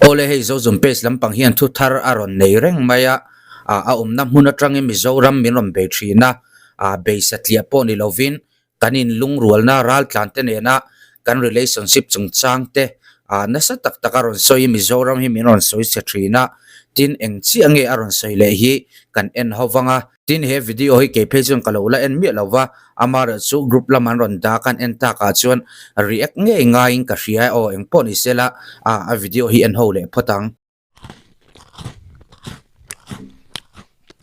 Awle hei Zozum page lampang hian thu thar a rawn nei reng mai a, a awmna hmun atangin Mizoram min rawn bei thin a, bei satliah pawh ni lovin kan inlungrualna raltlan te nena kan relationship chungchang te nasa tak tak a rawn sawi Mizoram hi min rawn sawi chhe thin a, tin eng chiah nge a rawn sawi leh hi kan en ho vang a. Tin he video hi kei phei chuan ka lo la en miah lo va, amaherawh chu group lam an rawn dak an en tak ah chuan react ngei ngaiin ka hria e aw engpawh ni sela a video hi en ho leh phawt ang.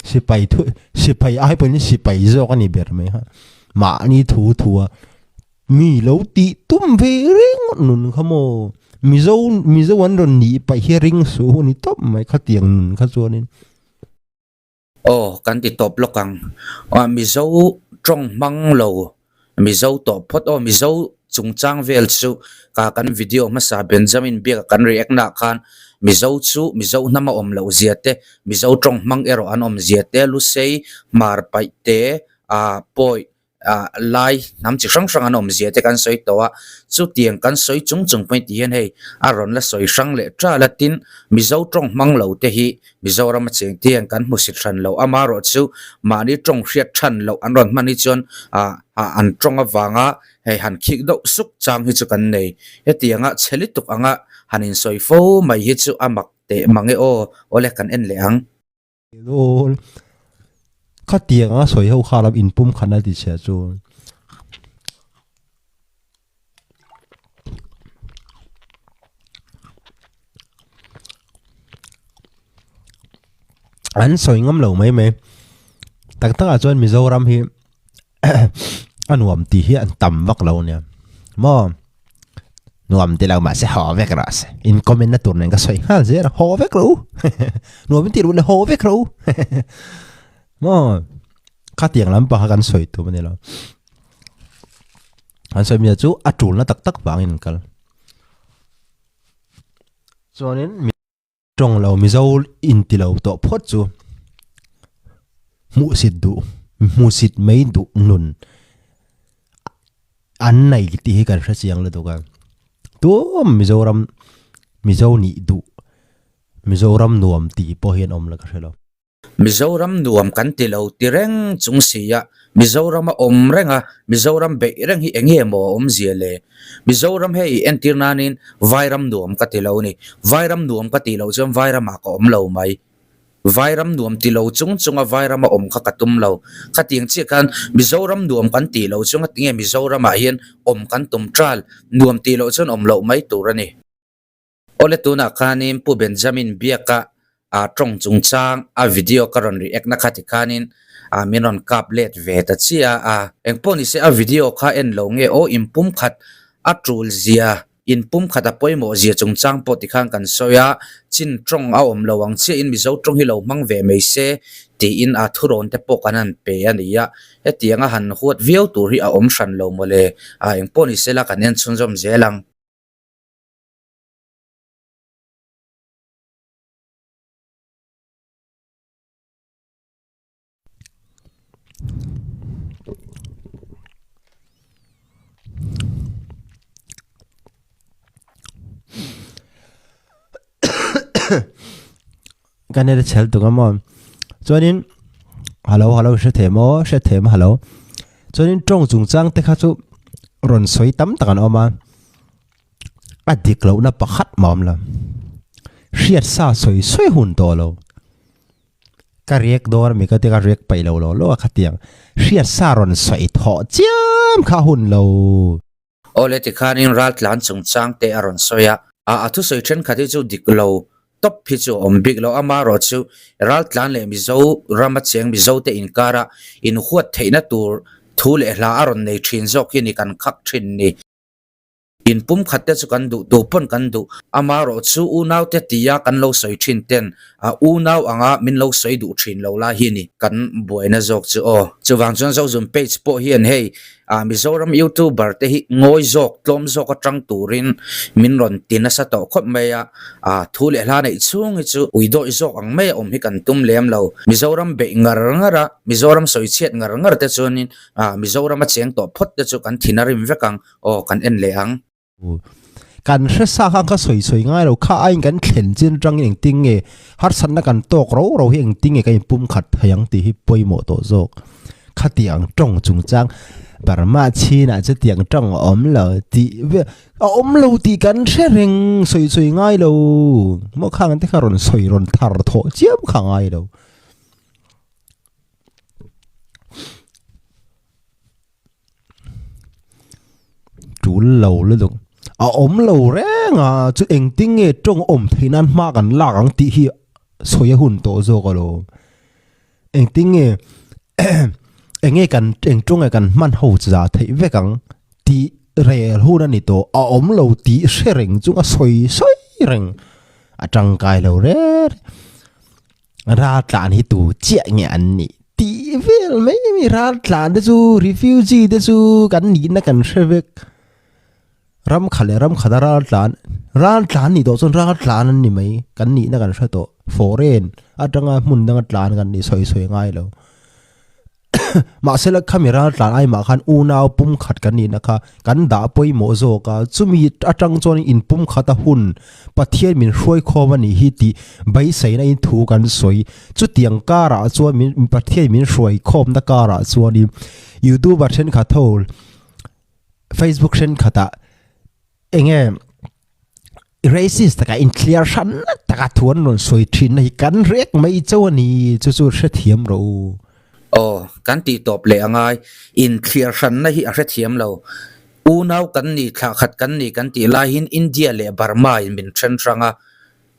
Sipai thu sipai ai pawhin sipai zawk a ni ber mai kha mahni thu thu a mi lo tih tum ve reng nun kha maw mizo mizo an rawn nih paih hi ring suh hu ni tawp mai khatiang nun kha chuanin. Aw, kan ti tawp lawk ang. Aw, Mizo tawng hmang lo, Mizo tawh phawt aw, Mizo chungchang vel chu ka kan video hmasa Benjamin biaka kan react na khan Mizo chu Mizo hnam a awm loh zia te, Mizo tawng hmang erawh an awm zia te, Lusei, Hmar paih te, ah pawi ah lai hnam chi hrang hrang an awm zia te kan sawi tawh a, chutiang kan sawi chung chung pawhin ti hian hei a rawn la sawi hrang leh tal a, tin Mizo tawng hmang lo te hi Mizoram a cheng te hian kan hmu sit hran lo, amaherawh chu mahni tawng hriat than loh an rawn hman hi chuan ah ah an tawng avanga hei han khik deuh suk chang hi chu kan nei, hetianga chhe lutuk anga han insawi fo mai hi chu a mak teh mang e aw, awle kan en leh ang. Khatiang a sawi ho kha lam inpum khan a ti chhia chu. An sawi ngam lo mai mai. Tak tak ah chuan Mizoram hi a nuam tih hi an tam vak lo ania maw nuam ti lo mahse haw vek rawh se in comment na tur nen ka sawi nghal zel a haw vek rawh u nuam in ti ru le haw vek rawh u maw khatiang lampang kha kan sawi tum a ni lo an sawi mia chu a tul na tak tak vangin an kal chuanin Tawng lo Mizo inti lo tawh phawt chu hmuhsit duh, hmuhsit mai duh nun an nei tih hi kan hre chiang lutuk a. Tum Mizoram Mizo nih duh, Mizoram nuam tih pawh hi an awm la ka hre lo. Mizoram nuam kan ti lo ti reng chung si a, Mizoram a awm reng a, Mizoram beih reng hi eng nge maw a awmzia le? Mizoram hei entir nanin Vairam nuam ka ti lo ni. Vairam nuam ka tih loh chuan Vairamah ka awm lo mai. Vairam nuam ti lo chung chunga Vairam a awm kha ka tum lo. Khatiang chiah khan Mizoram nuam kan tih loh chuan tinge Mizoramah hian awm kan tum ṭal? Nuam tih loh chuan awm loh mai tur a ni. Awle tunah khanin Pu Benjamin Biaka ah tawng chungchang a video ka rawn react na kha ti khanin ah min rawn kap let ve ta chiah a. Engpawh nise a video kha en lo nge aw inpum khat a tul zia inpum khat a pawimawh zia chungchang pawh ti khan kan sawi a, chin tawng a awm lo ang chiah in Mizo tawng hi lo hmang ve mai se tiin a thurawn te pawh kan han pe a ni a, hetiang a han huat viau tur hi a awm hran lo mawle ah engpawh nise la kan en chhunzawm zel ang. Kan ere chhel tuk a maw chuanin hello hello hre thei maw hre thei maw hello chuanin tawng chungchang te kha chu rawn sawi tam tak an awm a a dik lohna pakhat mah a awm lo hriat sa sawi sawi hun tawh lo ka riak dawn a mi ka ti ka riak peih lo lo lo a khatiang hriat sa rawn sawi thawh chiam kha hun lo. Awle tikhanin raltlan chungchang te a rawn sawi a, a thusawi thenkhat hi chu dik lo tawp hi chu a awm bik lo. Amaherawh chu raltlan leh Mizo rama cheng Mizo te inkara inhuat theihna tur thu leh hla a rawn nei thin zawk hi ni kan khak thin ni. Inpum khat te chu kan duh tu pawn kan duh. Amaherawh chu unau te tia kan lo sawi thin ten a unau anga min lo sawi duh thin lo lai hi ni kan buaina zawk chu aw. Chuvang chuan Zozun page pawh hian hei ah Mizoram youtuber te hi ngawi zawk tlawm zawk atang turin min rawn ti nasa tawh khawp mai a, ah thu leh hla neih chhung hi chu ui dawih zawk ang mai a awm hi kan tum lem lo. Mizoram beih ngar ngar a, Mizoram sawi chhiat ngar ngar te chuanin ah Mizoram a cheng tawh phawt te chu kan thin a rim vek ang aw kan en leh ang. Kan hre sa khan ka sawi sawi ngai lo kha aiin kan thlen chin atangin engtin nge harsatna kan tawk ro ro hi engtin nge kan inpumkhat thei ang tih hi pawimawh tawh zawk. Khatiang tawng chungchang Burma chinah chutiang tawng a awm lo tih vel a awm lo tih kan hre reng sawi sawi ngai lo maw khang te kha rawn sawi rawn thar thawh chiam kha ngai lo. Tul lo lutuk a awm lo reng a chu engtin nge tawng awm theih nan hma kan lak ang tih hi sawi a hun tawh zawk alawm engtin nge eng nge kan eng tawng nge kan hman ho za theih vek ang tih rel hun a ni tawh a awm lo tih hre reng chunga sawi sawi reng a tangkai lo reng. Ral tlan hi tu chiah nge an nih tih vel mai mai ral tlan te chu refugee te chu kan nihna kan hre vek ram khat leh ram khat a ral tlan ral tlan nih tawh chuan ral tlan an ni mai kan nihna kan hre tawh foreign atanga hmun danga tlan kan nih sawi sawi ngai lo. Mahsela khami ral tlan ai mah khan unau pumkhat kan nihna kha kan dah pawimawh zawk a, chumi atang chuan inpumkhat a hun Pathian min hruai khawm a nih hi tih beiseina in thu kan sawi. Chutiang karah chuan min Pathian min hruai khawmna karah chuanin YouTuber thenkhat ho Facebook thenkhatah enge Racist taka inthliar hran taka thu an rawn sawi thin na hi kan rek mai chauh a ni, chu chu hrethiam rawh u. Aw, kan tih tawp leh a ngai. Inthliar hranna hi a hrethiam lo. Unau kan ni, thlah khat kan ni kan tih laiin India leh Burma in min then hrang a.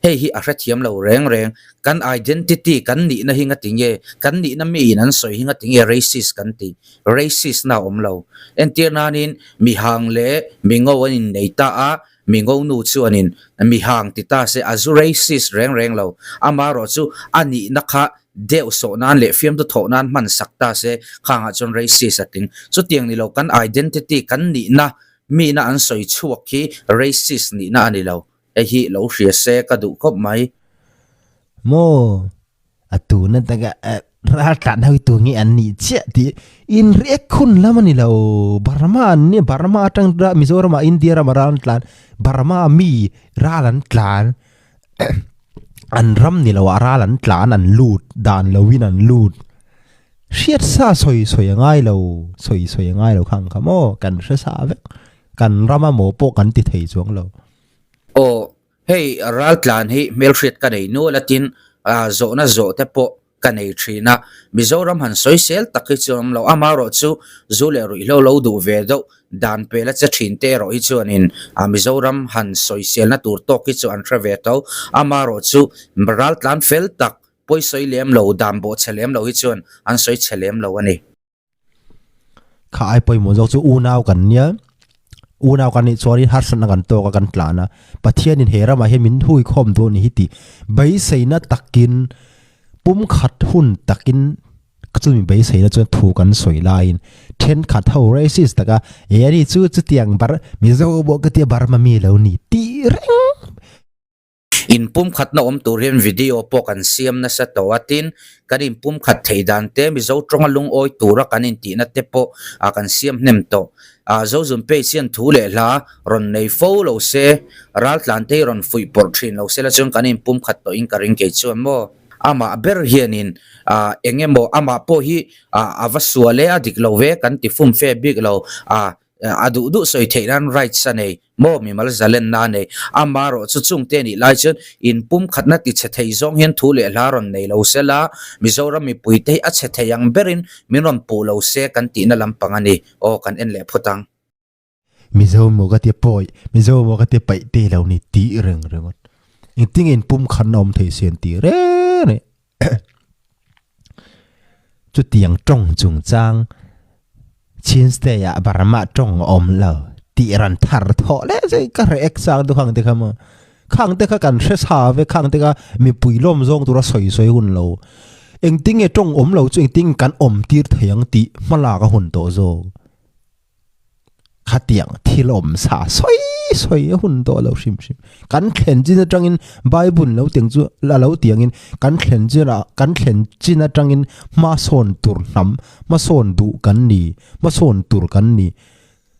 Hei hi a hrethiam lo reng reng. Kan identity, kan nihna hi ngati nge? Kan nihna miin an sawi hi ngati nge racist kan tih? Racist na a awm lo. Entir nanin mihang leh mingo an innei ta a, Mi ngonu chuanin mi hang ti ta se a zu racist reng reng lo. Amaherawh chu a nihna kha deuh sawh nan leh fiamtu thawh nan hman sak ta se khangah chuan racist a tling. Chutiang ni lo kan identity, kan nihna, mihna an sawi chhuak hi racist nihna a ni lo. Hei hi lo hria se ka duh khawp mai. Maw? A tuna taka ral tlan ho hi tu nge an nih chiah tih in react hun lam a ni lo. Burma an nia Burma atang tura Mizoram ah India rama ral an tlan Burma mi ral an tlan an ram ni lo ah ral an tlan an lut dan lo in an lut hriat sa sawi sawi a ngai lo sawi sawi a ngai lo kha ang kha maw kan hre sa vek kan rama maw pawh kan ti thei chuang lo. Aw Hei raltlan hi hmelhriat ka nei nual a tin zawhna zawh te pawh ka nei thin a, Mizoram han sawi sel tak hi chu an awm lo, amaherawh chu zu leh ruihhlo lo duh ve deuh dan pela che thin te erawh hi chuanin Mizoram han sawi selna tur tawk hi chu an hre ve tho, amaherawh chu raltlan fel tak pawisawi lem lo dan bawh chhe lem lo hi chuan an sawi chhe lem lo a ni. Kha ai pawimawh zawk chu unau kan nia, unau kan nih chuanin harsatna kan tawk a kan tlan a, Pathianin he ramah hian min hui khawm duh a ni hi tih beiseina takin pumkhat hun takin chumi beiseina chuan thu kan sawi laiin thenkhat ho racist taka e ani chu chutiang bar Mizo pawh ka tia Burma mi lo ni tih reng. Inpumkhatna awm tur hian video pawh kan siam nasa tawh a, tin, kan inpumkhat theih dan te, Mizo tawnga lungawi tura kan intihna te pawh kan siam hnem tawh. Zozun page hian thu leh hla rawn nei fo lo se, raltlan te hi rawn fuih pawrh thin lo se la chuan kan inpumkhat tawhin ka ring kei chuan maw. Amah ber hianin eng emaw amah pawh hi a va sual e, a dik lo ve kan ti fumfe bik lo, a duh duh sawi theih nan rights a nei maw mimal zalenna a nei amaherawh chu chungte nih lai chuan inpumkhatna ti chhe thei zawng hian thu leh hla rawn nei lo se la Mizoram mipui te hi a chhe thei ang berin min rawn puh lo se kan tihna lampang a ni aw kan en leh phawt ang. Mizo maw ka tia pawi Mizo maw ka tia paih te lo ni tih reng ringawt engtin nge inpumkhatna awm thei se an tih reng reng. Chutiang tawng chungchang Chin State ah Burma tawng a awm lo tih ran thar thawh leh zai ka hre ek chang tu khang te kha maw khang te kha kan hre sa ve khang te kha mipui lawm zawng tura sawi sawi hun lo engtin nge tawng awm lo chu engtin kan awm tir thei ang tih hmalak a hun tawh zawk. Khatiang thil awm sa sawi sawi a hun tawh lo hrim hrim. Kan thlen chin atangin Bible lo tiang chu la lo tiangin kan thlen chin ah kan thlen chin atangin hmasawn tur hnam hmasawn duh kan ni hmasawn tur kan ni.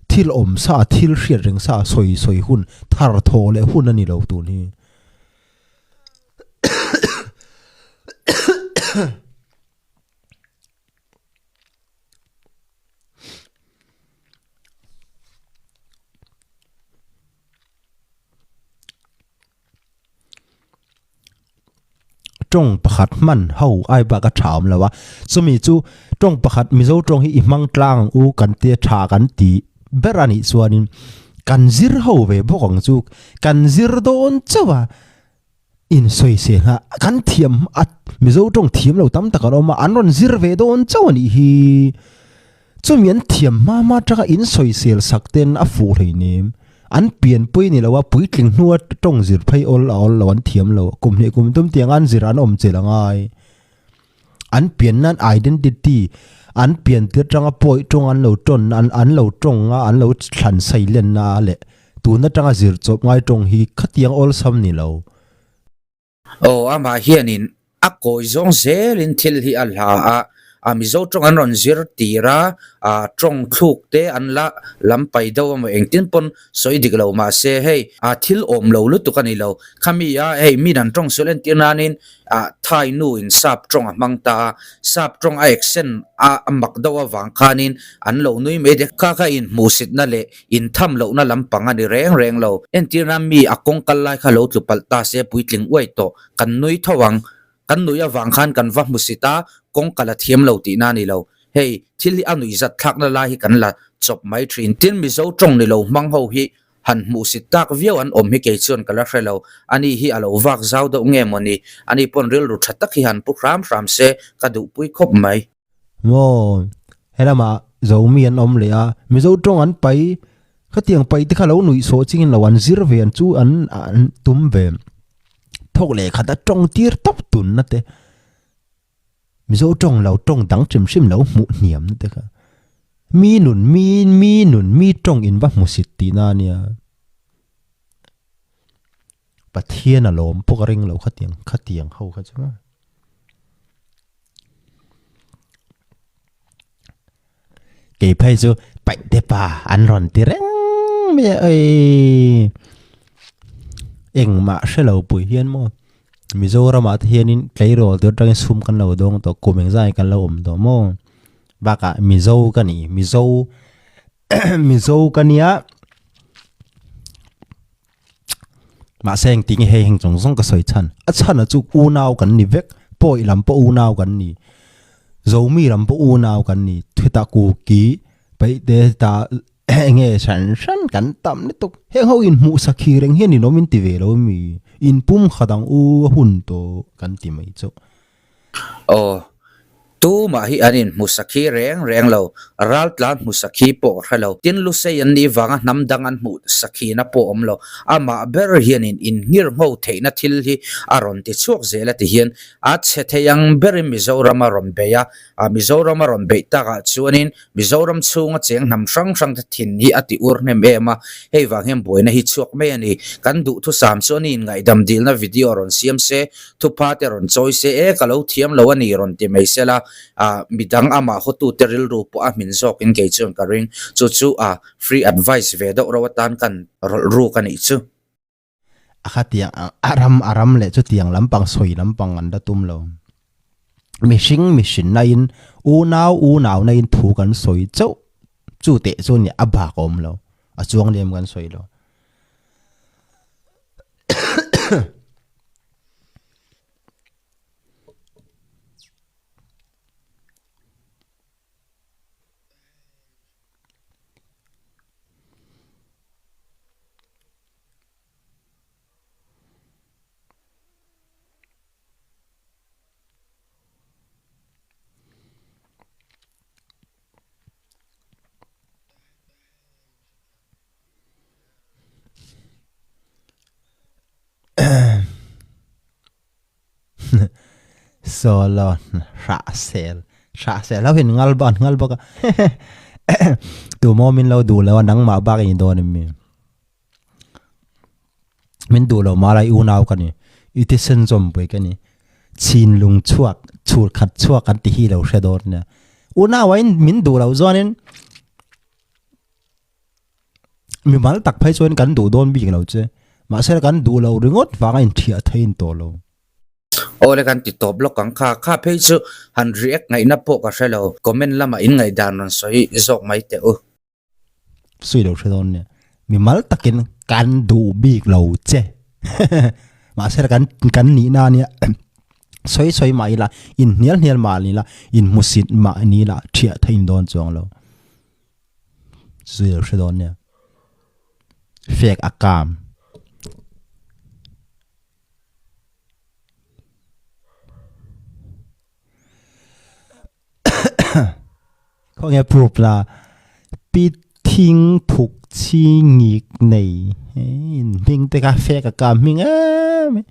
Thil awm sa, thil hriat reng sa sawi sawi hun, thar thaw leh hun a ni lo tun hi. Tawng pakhat hman ho ai bak a tha awm lo a, chumi chu tawng pakhat Mizo tawng hi i hmang tlang ang u kan tia tha kan ti ber a nih chuanin kan zir ho ve bawk ang chu, kan zir dawn chauh a insawisel a kan thiam a Mizo tawng thiam lo tam tak an awm a, an rawn zir ve dawn chauh a nih hi, Chumi an thiam hma hma atanga insawisel sak ten a fuh hleinem. An pianpui ni lo a, puitling hnua tawng zir phei awl a awl lo an thiam lo. Kum hnih kum tum tiang an zir an awm chilh a ngai. An pian nan identity, an pian tir atanga pawi tawng an lo tawn an an lo tawng a, an lo thlan sei lenna leh tun atanga zir chawp ngai tawng hi khatiang awlsam ni lo. Aw, amah hianin a kawi zawng zelin thil hi a hla a, a Mizo tawng an rawn zir tir a, a tawng thluk te an la lam pai deuh a maw engtin pawn sawi dik lo mahse hei a thil awm lo lutuk a ni lo. Khami a hei min an tawng sual entir nanin a Thai nu in sap tawng a hmang ta a, sap tawng a accent a mak deuh avang khanin an lo nui mai dek. Kha kha inhmuhsitna leh Intham lohna lampang a ni reng reng lo. Entirna mi a kawng kal lai kha lo tlu palh ta se puitling uai tawh. Kan nui tho ang. Kan nui avang khan kan va hmu sit a, kawng kal a thiam lo tihna a ni lo. Hei, thil hi a nuihzat thlakna lai hi kan la chawp mai thin. Tin, Mizo tawng ni lo hmang ho hi han hmuhsit tak viau an awm hi kei chuan ka la hre lo. Ani hi a lo vak zau deuh nge mawni? Ani pawn rilru tha tak hi han pu hram hram se ka duhpui khawp mai. Maw, helamah Zomi an awm leh a, Mizo tawng an pai, khatiang pai te kha lo nuih sawh chingin lo an zir ve an chu an an tum ve. Thawk leh khat a tawng tir tawp tunna te, Mizo tawng lo tawng dang hrim hrim lo hmuh hniam na te kha. Mi nun mi mi nun mi tawng in va hmusit tihna a nia. Pathian a lawm pawh ka ring lo khatiang khatiang ho kha chu maw. Kei phei chu paih te pa an rawn ti reng mai a ei engmah hre lo pui hian maw Mizoramah te hianin tleirawl tur atangin sum kan lo dawng tawh kum engzai kan lo awm tawh maw bakah Mizo ka ni Mizo Mizo ka nia. Mahse engtin nge hei heng zawng zawng ka sawi chhan? A chhan a chu unau kan ni vek, pawi lam pawh unau kan ni, Zomi lam pawh unau kan ni, hetah Kuki paih te hetah eng nge hran hran kan tam lutuk, heng ho inhmuh sakhi reng hian in awm in ti ve lo ami? Inpum khat ang u a hun tawh kan ti mai chauh. Aw, tumah hi an inhmu sakhi reng reng lo, raltlan hmu sakhi pawh ka hre lo. Tin, Lusei an nih vanga hnam dang an hmuh sakhina pawh awm lo. Amah ber hianin inngir ngho theihna thil hi a rawn ti chhuak zel a ti hian a chhe thei ang berin Mizoram a rawn bei a. Mizoram a rawn beih takah chuanin Mizoram chhunga cheng hnam hrang hrang te thin hi a ti ur hnem em a, hei vang hian buaina hi chhuak mai a ni. Kan duhthusam chuan i inngaihdam dilna video rawn siam se, thupha te rawn chawi se, e ka lo thiam lo a ni rawn ti mai sela, ah midang amah hawtute rilru pawh a hmin zawkin kei chuan ka ring. Chu chu ah free advice ve deuh ro atan kan rawlh ruk a nih chu. A khatiang ang a ram a ram leh chutiang lampang sawi lampang an la tum lo. Mihring mihrinna in unau unau na in thu kan sawi chauh chu teh chu nia a bak a awm lo a chuang lem kan sawi lo. Solo hrahsel hrahsel ho hian ngal bak an ngal bawk a tumaw min lo duh lo a nangmah bak i ni dawn em mi min duh lo mah lai unau ka ni i thisen zawmpui ka ni chhinlung chhuak chhur khat chhuak an ti hi lo hre dawn nia unau ah in min duh loh zawnin. Mimal tak phei chuan kan duh dawn bik lo che. Mahse kan duh lo ringawt vanga inthiah theiin tawh lo. Awle kan ti tawp lawk ang kha. Kha phei chu han react ngaihna pawh ka hre lo. Comment lamah in ngaihdan rawn sawi zawk mai teh u. Sawi lo hre dawn nia. Mimal takin kan duh bik lo che. Mahse kan kan nihna ania sawi sawi mah ila inhnial hnial mah ni la inhmusit mah ni la thiah theiin dawn chuang lo. Sawi lo hre dawn nia. Fek a kam. Khawnge proof la pi thing phuk chi ngik nei in hming te kha fek a kam hming em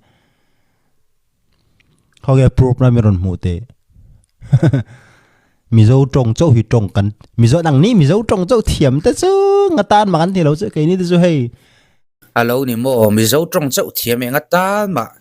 khawnge proof la mi rawn hmuh teh Mizo tawng chauh hi tawng kan Mizo nang ni Mizo tawng chauh thiam te chu nga tan mah kan ti lo chu keini te chu hei. A lo ni maw Mizo tawng chauh thiam eng atan mah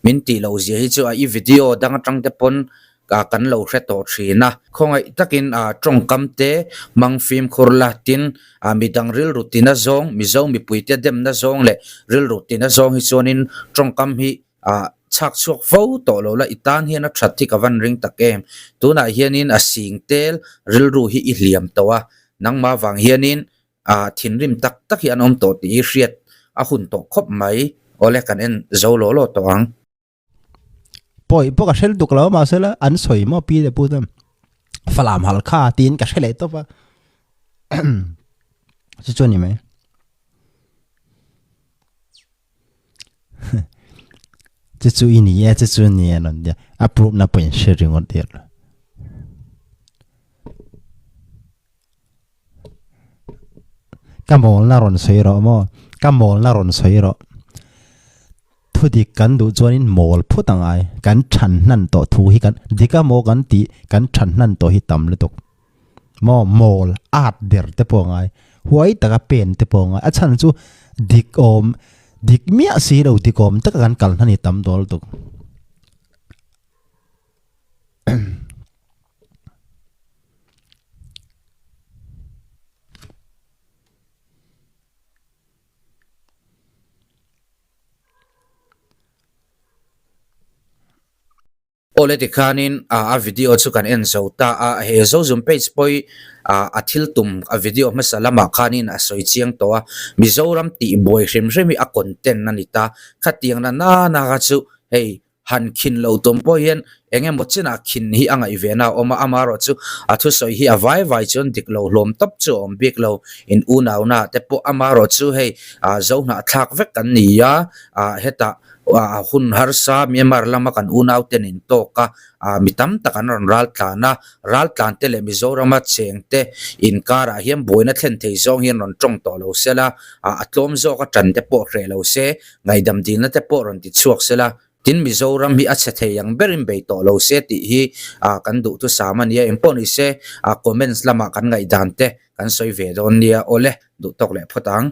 min tih loh zia hi chu a i video dang atang te pawn ka kan lo hre tawh thin a. Khawngaih takin a tawngkam te hmang fimkhur la tin a midang rilru tina zawng Mizo mipuite demna zawng leh rilru tina zawng hi chuanin tawngkam hi a chhak chhuak fo tawh lo la i tan hian a that hi ka van ring tak em. Tunah hianin a sing tel rilru hi i hliam tawh a nangmah vang hianin a thinrim tak tak hi an awm tawh tih hi hriat a hun tawh khawp mai. Awle kan en zo law law tawh ang. Pawi pawh ka hre lutuk lo mahse la an sawi maw pi leh pu te falam hal kha tiin ka hre leh tawp a chu chu a ni mai chu chu i ni e chu chu ni e an tia a proof na pawh in hre ringawt der lo. Ka mawlna rawn sawi rawh maw? Ka mawlna rawn sawi rawh. Thu dik kan duh chuanin mawl phut a ngai. Kan than hnan tawh thu hi kan dik a maw kan tih kan than hnan tawh hi tam lutuk. Maw mawl at der te pawh a ngai. Huai taka pen te pawh a ngai. A chhan chu dik awm dik miah si lo dik awm taka kan kal hnan hi tam dawl lutuk. Awle tikhanin a video chu kan en zo ta a, he Zozum page pawh hi a thil tum a video hmasa lamah khanin a sawi chiang tawh a, Mizoram tih buai hrim hrim hi a content a ni ta, khatiang na nana kha chu hei Han khin lo tum pawh hian eng emaw chinah khin hi a ngaih ve na a awm a, amaherawh chu a thusawi hi a vai vai chuan dik lo hlawm tawp chu a awm bik lo. In unauna te pawh amaherawh chu hei zo hnahthlak vek kan ni a, hetah hun harsa Myanmar lama kan unauten in tawk a, mi tam tak an rawn ral tlan a, ral tlan te leh Mizorama cheng te inkarah hian buaina thlen thei zawng hian rawn tawng tawh lo sela, a tlawm zawk a tan te pawh hreh lo se, Ngaihdam dilna te pawh rawn ti chhuak sela, tin Mizoram hi a chhe thei ang berin bei tawh lo se tih hi kan duhthusam a nia. Engpawh ni se comments lamah kan ngaihdan te kan sawi ve dawn nia. Awle, duh tawk leh phawt ang.